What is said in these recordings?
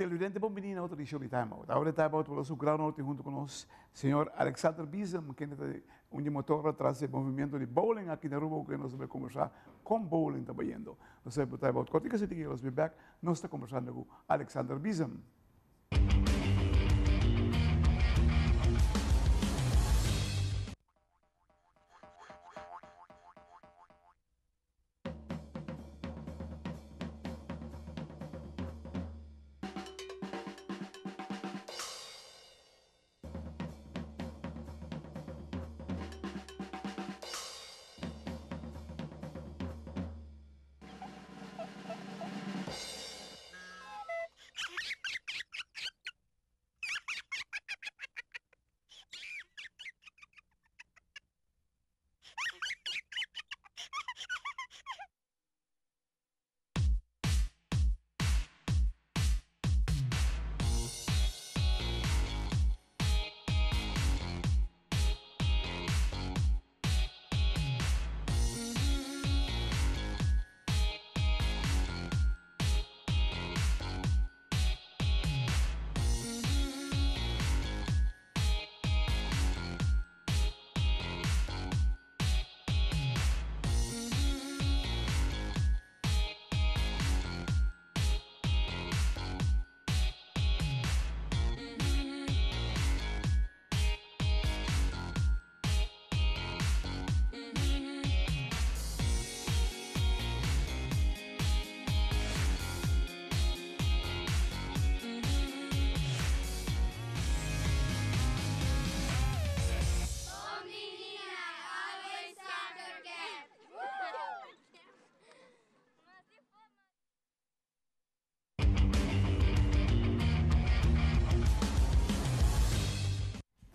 Televidente bon bini na otro edicion di Time Out. Awor di Time Out por su gran honor tin hunto cu nos señor Alexander Biesem, kende ta un di motor tras e movimiento di bowling aki na Aruba, cu nos ta bay conversa con bowling ta bayendo. Nos ta bay Time Out cortico así tin nos be back, nos ta conversando cu Alexander Biesem.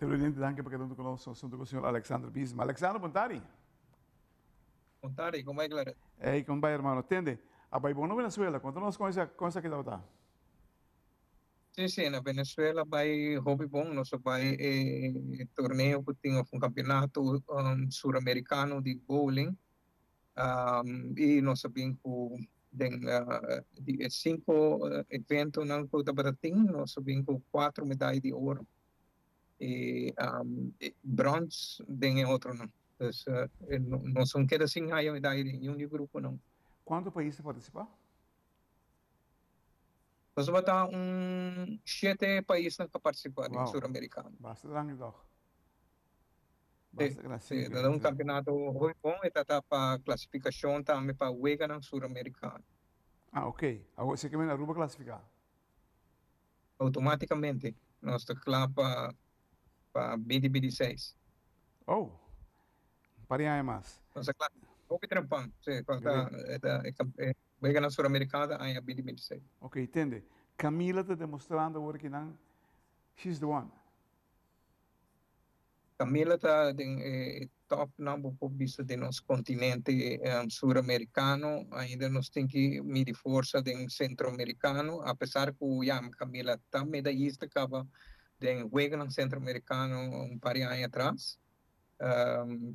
Televidente, danki pa keda huntu ku nos. Nos huntu ku señor Alexander Bisma. Alexander, bon tardi. Bon tardi, kon bai Claret? Ey, kon bai hermano. Tende, a bai bon na Venezuela. Konta nos kon esa, kon esaki tabata. Sí, sí, na Venezuela bai hopi bon. Nos a bai e torneo ku tin of un kampeonato suramerikano di bowling. I nos a bin ku den di e sinku eventonan ku tabata tin, nos a bin ku kuater medaya di oro i brons den e otronan. Dus nos no keda sin haya medaya den niun di e gruponan. Kuantu pais ta partisipá? Nos tabata un shete paisnan ku a partisipá den Suramerikano. Basta grandi tòg. Sí, sí, ta un campeonato hopi bon, e ta ta pa clasificacion tambe pa weganan suramericano. Ah, ok. Awor esaki men Aruba clasifica? Automaticamente, nos ta cla pa pa binti binti seis. Oh, un par di aña mas. Nos ta cla, hopi trempan, sí, pa ta e weganan suramericano ta aña binti binti seis. Ok, tende. Camila ta demostrando awor ki nan, she's the one. Camila ta den e topnan bo por bisa den nos continente suramericano. Ainda nos tin ki midi forsa den centroamericano, apesar cu ya Camila ta medayista caba den Weganan Centroamericano un par di aña atras.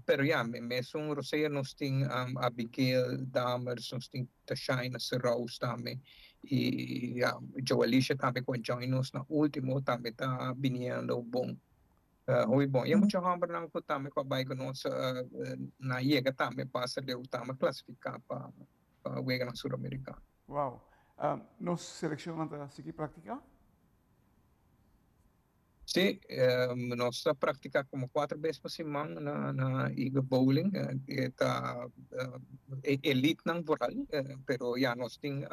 Pero ya, mesun rosea nos tin Abigail Dammers, nos tin Tashaina Serous tambe y ya Joalisha tambe cu a join nos na ultimo tambe ta biniendo bon. Hopi bon. Y e mucha hombernan cu tambe cu a bay cu nos na yega tambe pasa leu tambe a clasifica pa Weganan Suramericano. Wow. Nos seleccionnan ta sigui practica? Sí, nos ta practica como cuatro bes pa siman na na Eagle Bowling. E ta e elitenan vooral, pero ya nos tin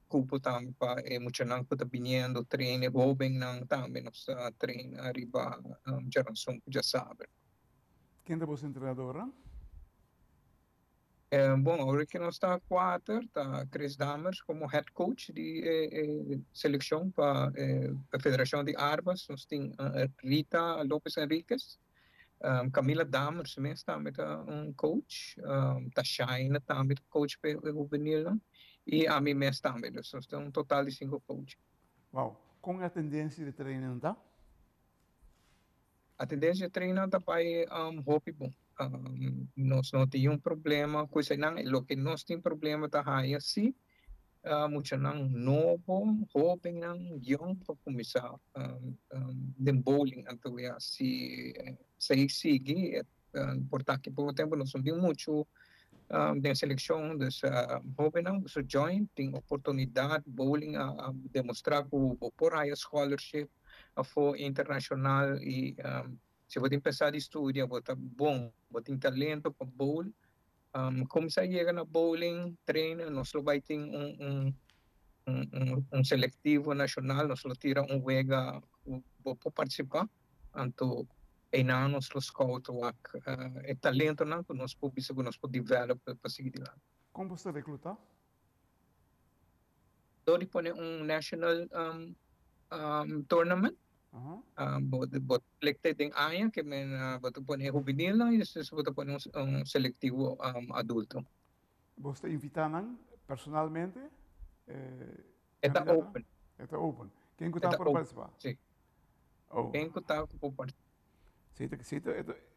cupo tambe pa e muchanan cu ta biniendo train, e hobennan tambe nos ta train ariba djaranson cu djasabra. Ken ta boso entrenadornan? Bon, awor ki nos ta kuater, ta Chris Dammers komo head coach di e selekshon pa e Federashon di Arbas. Nos tin Rita Lopez Enriquez, Camila Dammers mes tambe ta un coach, Tashaina tambe ta coach pa e hubenilnan i ami mes tambe. Dus nos tin un total di sinku coach. Wow! Kon e atendensia di training ta? Atendensia di training ta bai hopi bon. Nos no tin un problema ku eseinan. Loke nos tin problema ta haya si. Muchanan nobo, hobennan, yong pa cuminsa den bowling. Anto ya si esey sigui por ta aki poco tempo nos no tin mucho den seleccion. Dus hobennan boso join, tin oportunidad. Bowling a demostra cu bo por haya scholarship afo internacional y si bo tin pensa di studia, bo ta bon, bo tin talento pa bowl, Cuminsa yega na bowling, train, nos lo bay tin un selectivo nacional, nos lo tira un wega cu bo por participa, anto eynan nos lo scout wak e talentonan cu nos por bisa cu nos por develop pa sigui dilanti. Con bo sta recluta? Dor di pone un national tournament. Bo bo selecte den aña ke men bo ta pone hubenilnan y despues bo ta pone un selectivo adulto. Bo ta invita nan personalmente? E ta open. E ta open. Ken ku ta por participa? Si. Ken ku ta por participa. Si, si,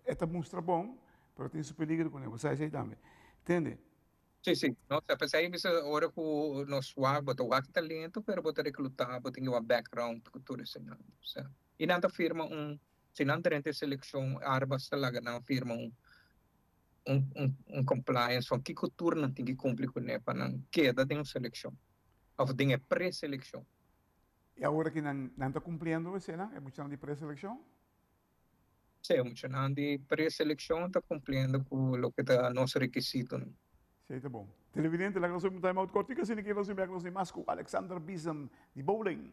e ta mustra bon, pero tin su peligro kuné. Bo sa esei tambe. Tende? Sí, sí. No, ta p'esei mi bisa ora ku nos wak, bo ta wak talento, pero bo ta reklutá, bo tin ke wak background ku tur eseinan. Osea, i nan ta firma un, si nan drenta e selekshon, Arbas ta laga nan firma un un un un compliance van kiko tur nan tin ke kumpli kuné pa nan keda den un selekshon òf den e preselekshon. I awor aki nan nan ta kumpliendo eseinan, e muchanan di preselekshon? Sí, muchanan di preseleccion ta cumpliendo cu loke ta nos requisitonan. Sí, ta bon. Televidente, laga nos un time out cortico, asina ki nos bin bek nos tin mas cu Alexander Biesen di bowling.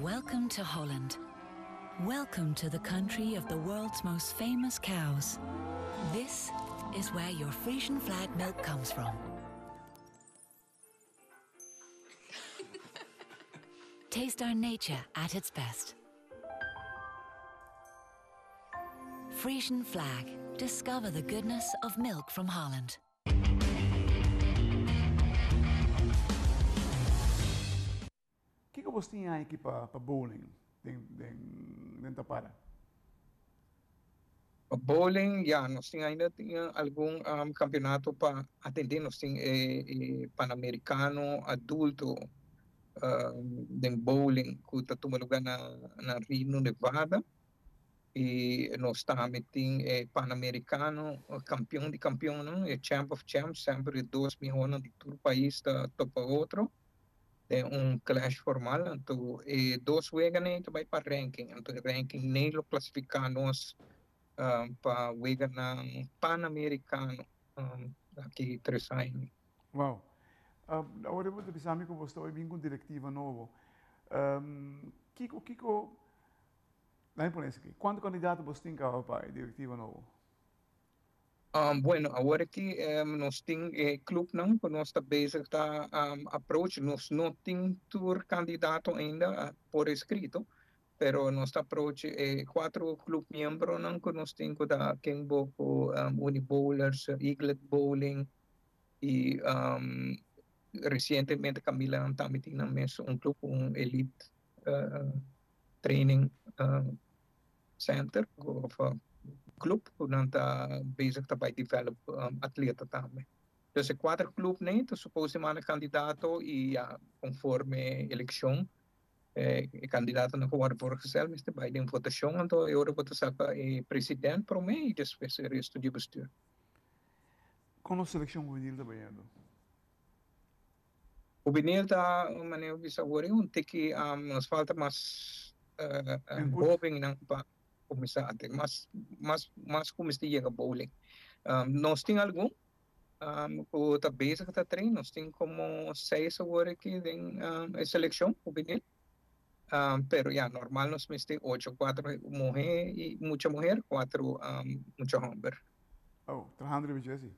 Welcome to Holland. Welcome to the country of the world's most famous cows. This is where your Frisian flag milk comes from. Taste our nature at its best. Frisian flag. Discover the goodness of milk from Holland. Kiko bos tin aiki pa pa bowling den den den Tapara? Pa bowling ya nos tin ainda tin algun campeonato pa atende nos tin e e panamericano adulto den bowling cu ta tuma luga na na Reno Nevada y nos tambe tin e panamericano campeon di campeonnan e champ of champs semper e dos mihonan di tur pais ta topa otro. Den un clash formal anto e dos weganan ei ta bai pa ranking anto e ranking nei lo clasifica nos pa weganan panamericano aki tres aña. Wow. Awor bo ta bisa mi ku bo sta bin ku un directiva nobo. Kiko kiko laat mi pone esaki, kuantu kandidato bo tin kaba pa e directiva nobo? Bueno, awor aki nos tin e clubnan cu nos ta bezig ta approach. Nos no tin tur candidato ainda por escrito, pero nos ta approach e cuatro club miembronan cu nos tin cu ta King Boko, Uni Bowlers, Eaglet Bowling y recientemente Camila tambe tin nan mes un club, un elite training center of club cu nan ta bezig ta bay develop atleta tambe. Dus e cuater club ne ta suppose di manda candidato y ya conforme eleccion e candidatonan cu wordo voorgesteld mester bay den votacion anto e ora bo ta saca e president prome y despues e resto di bestuur. Con nos seleccion juvenil ta bayendo? Juvenil ta manera bo bisa awor un tiki nos falta mas hobennan pa cuminsa ate mas mas mas cu mester yega bowling. Nos tin algun cu ta bezig ta train nos tin como seis awor aki den e seleccion juvenil pero ya normal nos mester ocho cuatro muher y mucha muher cuatro mucha homber. Oh, trahando riba dje si.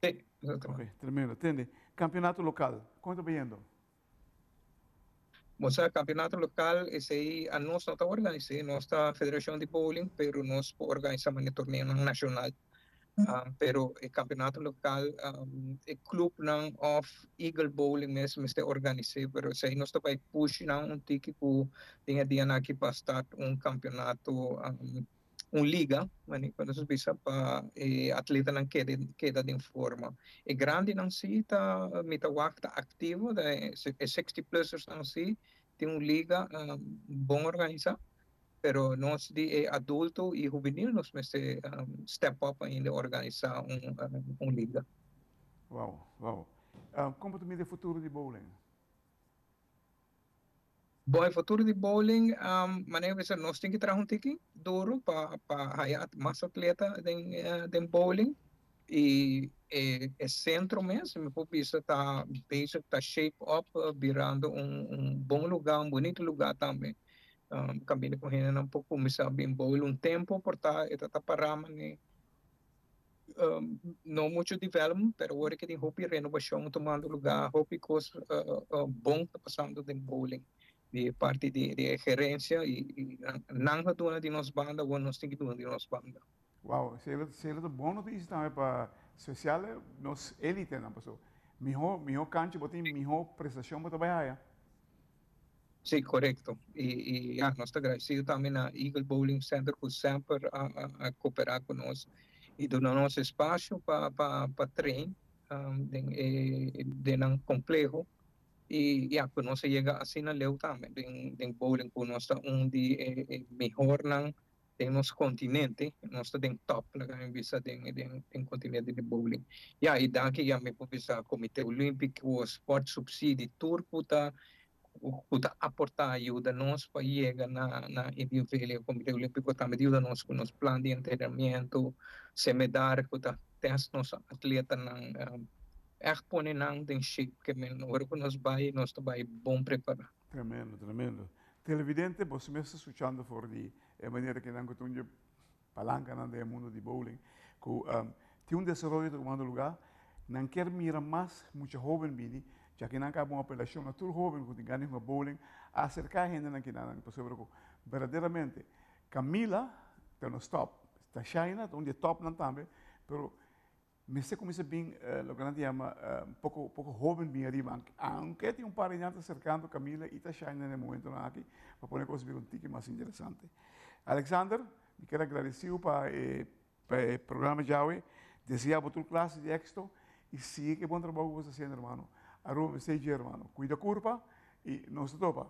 Sí, exactamente. Ok, tremendo. Tende, campeonato local, con ta bayendo? Bo sa, campeonato local, esey a nos no ta organise, nos ta Federacion di Bowling, pero nos por organisa manera torneonan nacional. Pero e campeonato local, e clubnan of Eagle Bowling mes mester organisa, pero esey nos ta bay push nan un tiki cu den e dianan aki pa start un campeonato, un liga, mani pa nos bisa pa e atletanan keda keda den forma. E grandinan si ta mi ta wak ta activo, e 60 plusers nan si tin un liga bon organisa. Pero nos di e adulto y juvenil nos mester step up ainda organisa un liga. Wow. Con bo ta mira e futuro di bowling? Bon, e futuro di bowling, manera bisa nos tin cu traha un tiki duro pa haya mas atleta den bowling y e centro mes, mi por bisa, ta bezig ta shape up, birando un bon lugar, un bonito lugar tambe. Caminda cu hendenan por cuminsa bin bowl un tempo por ta e ta para mane no mucho development, pero awor cu tin hopi renovacion tomando lugar, hopi cos bon ta pasando den bowling di parti di gerencia y nan a duna di nos banda, awor nos tin cu duna di nos banda. Wow, esey ta bon noticia tambe pa special nos elite nan paso. Miho miho cancha bo tin, miho prestacion bo ta bay haya. Sí, corecto. Y ja, nos ta agradecido tambe na Eagle Bowling Center cu semper a coopera cu nos y duna nos espacio pa train den nan compleho. Y ja, cu nos a yega asina leu tambe den bowling, cu nos ta un di e mehornan den nos continente, nos ta den top, laga mi bisa, den continente di bowling. Ja, y danki ja mi por bisa Comité Olímpico, Sport Subsidie, tur cu ta aporta, ayuda nos pa yega na e nivel. Comité Olímpico tambe yuda nos cu nos plan di entrenamento, Cemedar cu ta test nos atletanan, echt pone nan den shape, kiermen ora cu nos bay, nos ta bay bon prepara. Tremendo, tremendo. Televidente, bo mes ta scuchando for di e manera cu nan cu palanca nan den mundo di bowling, cu tin un desaroyo tumando lugar, nan kier mira mas mucho hoben bini, ya cu nan caba un apelacion na tur hoben cu tin gana di bowling, acerca hendenan cu nan pasobra cu verdaderamente Camila ta nos top, ta Shaina, ta un di top nan tambe, pero mester cuminsa bin loke nan ta yama poco poco hoben bin ariba, aunke tin un par di nan ta acercando Camila y ta Shaina na e momentonan aki, pa pone cos bira un tiki mas interesante. Alexander, mi kier agradeci pa e programa djawe, desea bo tur clase di exito y sigui cu e bon trabou cu bo ta haciendo, hermano. Aruba mester dje, hermano. Cuida curpa y nos ta topa.